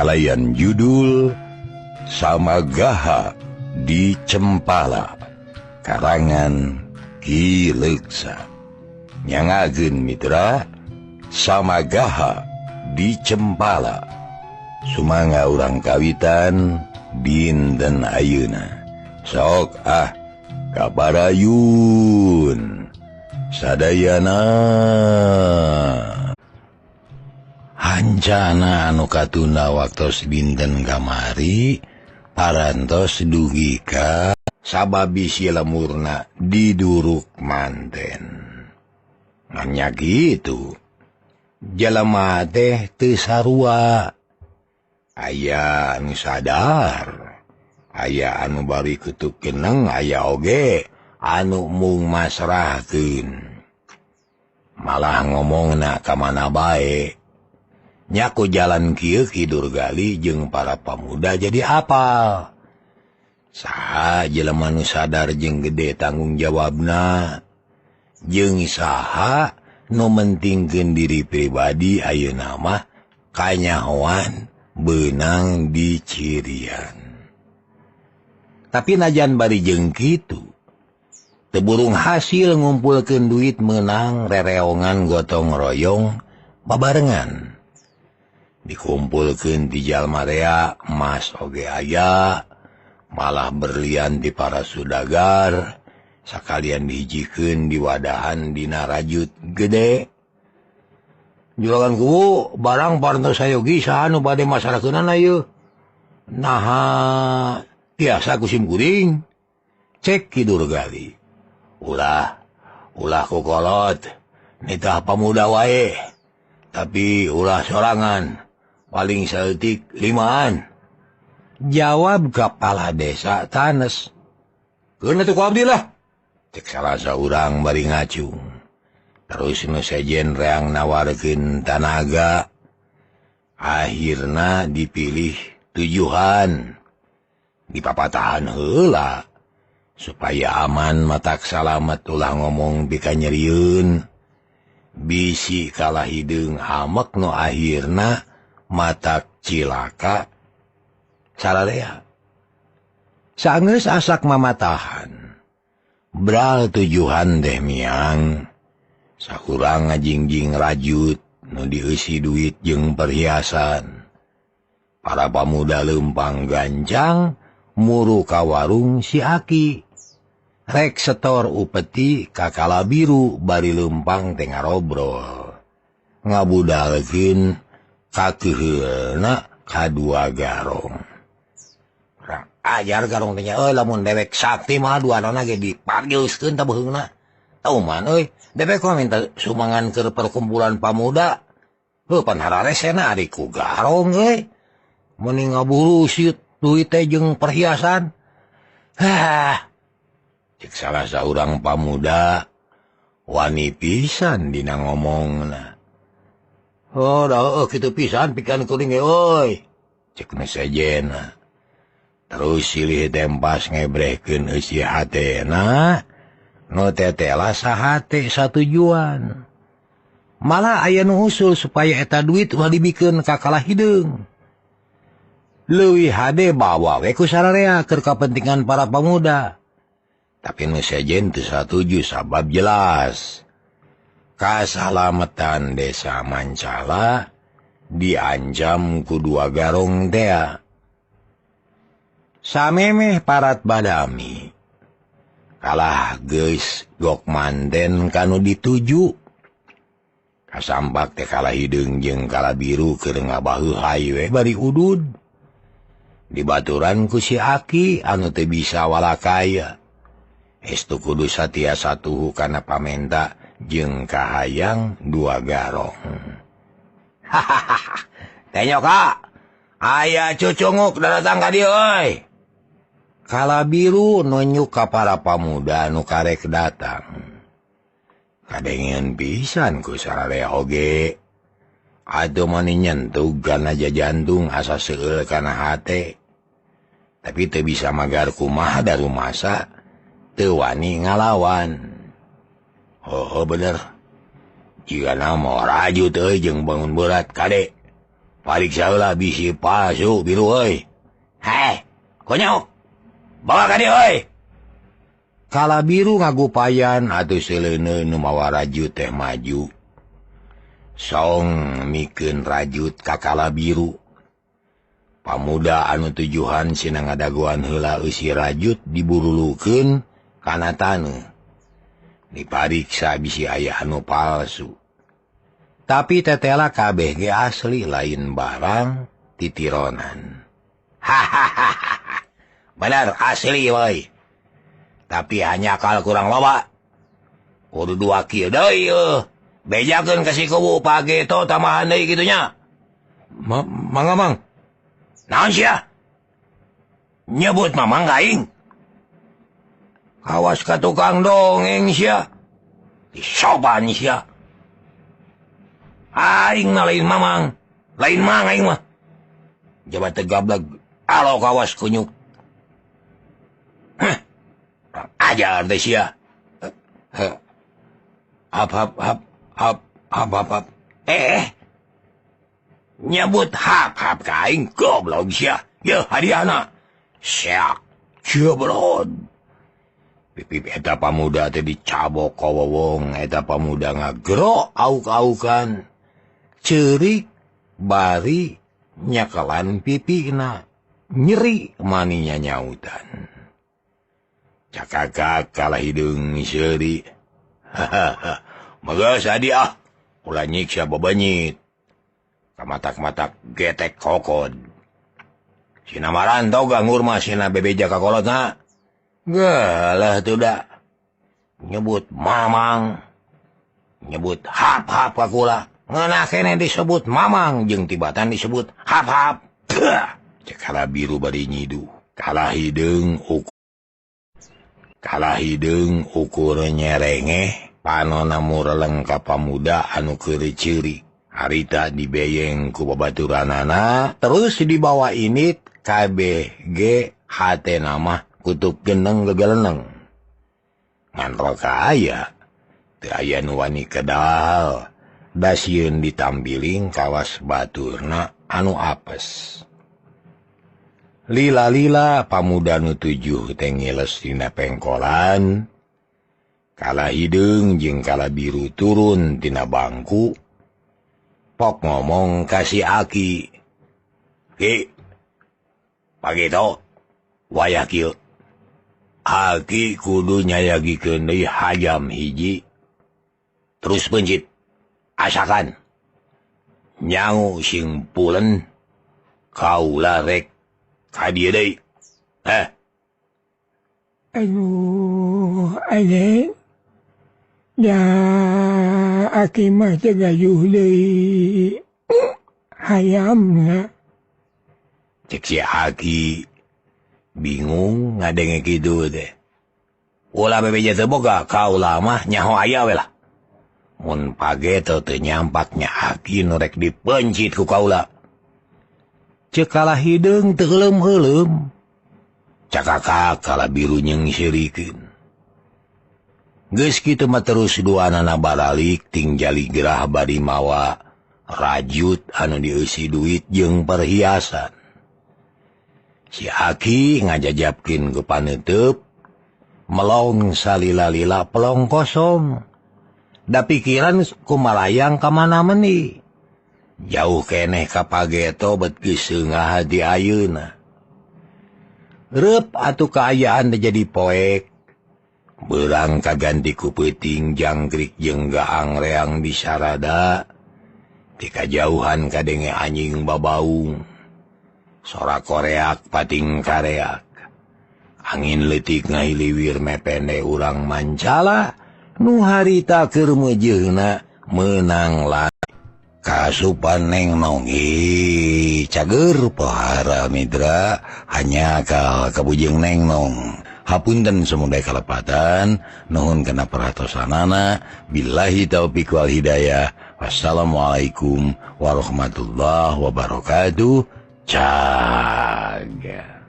Kalayan judul Samagaha di Cempala, karangan Ki Leuksa. Nyangageun mitra, Samagaha di Cempala. Sumangga urang kawitan dinten ayeuna. Sok ah kabarayun sadayana. Hancana anu katunda waktos dinten kamari parantos dugi ka sabab bisi lemurna diduruk manten. Nanya gitu, jelema teh teu sarua. Aya anu sadar, aya anu bari kutuk keneng, aya oge anu mung masrahkeun. Malah ngomongna ka mana bae. Nyaku jalan kieu Ki Durgali jeung para pamuda jadi apal. Saha jelema nu sadar jeung gede tanggung jawabna, jeung saha nu mentingkeun diri pribadi ayeuna mah kanyahoan beunang dicirian. Tapi najan bari jeung kitu, teu burung hasil ngumpulkeun duit meunang rereongan gotong royong babarengan. Dikumpulkeun di jalma rea, emas oge aya, malah berlian di para sudagar, sakalian dihijikeun di wadahan dina rajut gede. Juragan kuwu barang parantos sayogi saha nu bade masarakeunana ieu? Naha tiasa ku sim kuring? Cek Ki Durgali. Ulah, ulah ku kolot, nitah pamuda wae. Tapi ulah sorangan, paling saeutik limaan. Jawab kepala desa Tanes. Keun atuh ku abdi lah. Cek salah saurang bari ngacung. Terus nu sejen reang nawarkeun tanaga. Akhirna dipilih tujuhan. Dipapatahan heula supaya aman matak salamet ulah ngomong pikanyerieun. Bisi kalah hideung amek nu akhirna matak cilaka sararea. Sanggeus asak mamatahan. Bral tujuhan teh miang. Sakurang ngajingjing rajut nu dieusi duit jeung perhiasan. Para pamuda leumpang gancang muru ka warung si Aki. Rek setor upeti ka Kalabiru bari leumpang teh ngarobrol. Ngabudalkeun kakeuheulna kadua garong. Kurang ajar garong teh nya euy, lamun dewek sakti mah duanana ge dipageuskeun tah beuheungna. Tauman euy, dewek mah minta sumbangan ke perkumpulan pamuda. Heuh pan hararesena ari ku garong euy. Meni ngaburu siut duit teh jeung perhiasan. Hah. Cek salah saurang pamuda wani pisan dina ngomongna. Oh, dah heueuh kitu pisan pikiran kuring ge euy. Cek nu sejena. Terus silih tempas ngebrehkeun eusi hatena. Nu tetela sahate satujuan. Malah aya nu usul supaya eta duit ulah dibikeun ka kalah hideung. Leuwih hade bawa we ku sararea keur kapentingan para pamuda. Tapi nu sejen teu satuju sabab jelas. Kasalametan desa Mancala diancam ku dua garong tea. Samemeh parat badami. Kalah geus gok manten kanu dituju. Kasampak teh kalah hideung jeung kala biru keur ngabaheuhay we bari udud. Dibaturan ku si Aki anu teu bisa walakaya. Estu kudu satia satuhu kana pamenta jeung kahayang dua garong. Hahaha. Tenyo ka. Aya cucunguk datang ka dieu euy. Kala biru nunjuk ka para pamuda nu karek datang. Kadengeun pisan ku sararea oge. Atuh mani nyentuh kana jajantung asa seueul kana hate. Tapi teu bisa magar kumaha da rumasa teu wani ngalawan. Oh, bener. Jigana mau rajut euy jeung bangun berat kade. Pariksa heula bisi palsu biru euy. Heh, konyol. Bawa ka dieu euy. Kala biru ngagupayan atuh seuleuneu nu mawa rajut teh maju. Song mikeun rajut ka kala biru. Pamuda anu tujuhan sina ngadagoan heula eusi rajut diburulukeun kana taneuh. Dipariksa bisi aya anu palsu. Tapi tetela kabeh ge asli lain barang titironan. Hahaha. Bener asli woi. Tapi hanya kal kurang loba. Kudu 2 kieu deui eueuh. Bejakeun ka si kubu pageto tambahan deui kitu nya. Mangga mang. Naon sia? Nyebut mamang ka aing. Awas ka tukang dongeng sia. Disoban sia. Aing mah lain mamang. Lain mang aing mah. Jabat teu gableg. Alo kawas kunyuk. Heh. Ajar teh sia. Hap hap hap hap hap hap hap. Nyebut hap hap ka aing goblok sia. Yeuh hadiahna. Seak jebrod. Pipip eta pamuda teh dicabok kawowong, eta pamuda ngagero auk-aukan. Ceurik bari nyakalan pipina, nyeri maninya nyautan. Cakakak kalah hideung seuri. Hahaha, geus hadiah. Ulah nyiksa bebenyit. Kamatak-matak getek kokod. Sina maranto ganggur mah sina bebeja ka kolotna. Gelah tuh dah. Nyebut mamang, nyebut hap-hap ka kula. Ngeunah keneh disebut mamang jeung tibatan disebut hap-hap. Cek kala biru bari nyiduh. Kalah hideung ukur nyerengeh panona mureleng ka pamuda anu keur ceurik. Harita dibeyeng ku babaturanana terus dibawa init KBG hatena mah kutub geneng gegeleneng. Ngan roka aya teu aya nu wani kedal. Dasieun ditambiling kawas baturna anu apes. Lila-lila pamuda nu tujuh teh ngiles dina pengkolan. Kala hideung jeung kala biru turun tina bangku. Pok ngomong ka si Aki. Ki, pagito wayah kieu. Aki kudu nyayagikeun deui hayam hiji. Terus pencit. Asakan nyangu sing pulen kaula rek ka dieu deui. Aduh, aden. Ya aki mah teu gayuh deui hayamna. Cek si Aki bingung ngadenge kitu teh. Ulah bebeja teu boga kaula mah nyaho aya we lah. Mun pageto teu nyampaknya Aki nu rek dipencit ku kaula. Ceuk kalah hideung teu heuleum-heuleum. Cakakak kala biru nyeungseurikeun. Geus kitu mah terus duanana baralik ting jaligrah bari mawa rajut anu dieusi duit jeung perhiasan. Si Aki ngajajapkeun ku paneuteub melong salila-lila pelong kosong. Da pikiran kumalayang ka mana meni. Jauh keneh ka pageto bet geus seungah di ayeuna. Reup atuh kaayaan teh jadi poek. Beurang kaganti ku peuting jangkrik jeung gaang reang di sarada. Ti kajauhan kadenge anjing babaung. Sora koreak pating kareak. Angin leutik ngahiliwir mepende urang mancala. Nu harita keur meujeuna meunang la kasupan neng nong. Ih, cager pohara mitra hanya ka kabujeng neng nong. Hapunten sumedai kalepatan, nuhun kana perhatosanana. Billahi taufik wal hidayah. Wassalamualaikum warahmatullahi wabarakatuh. Caga.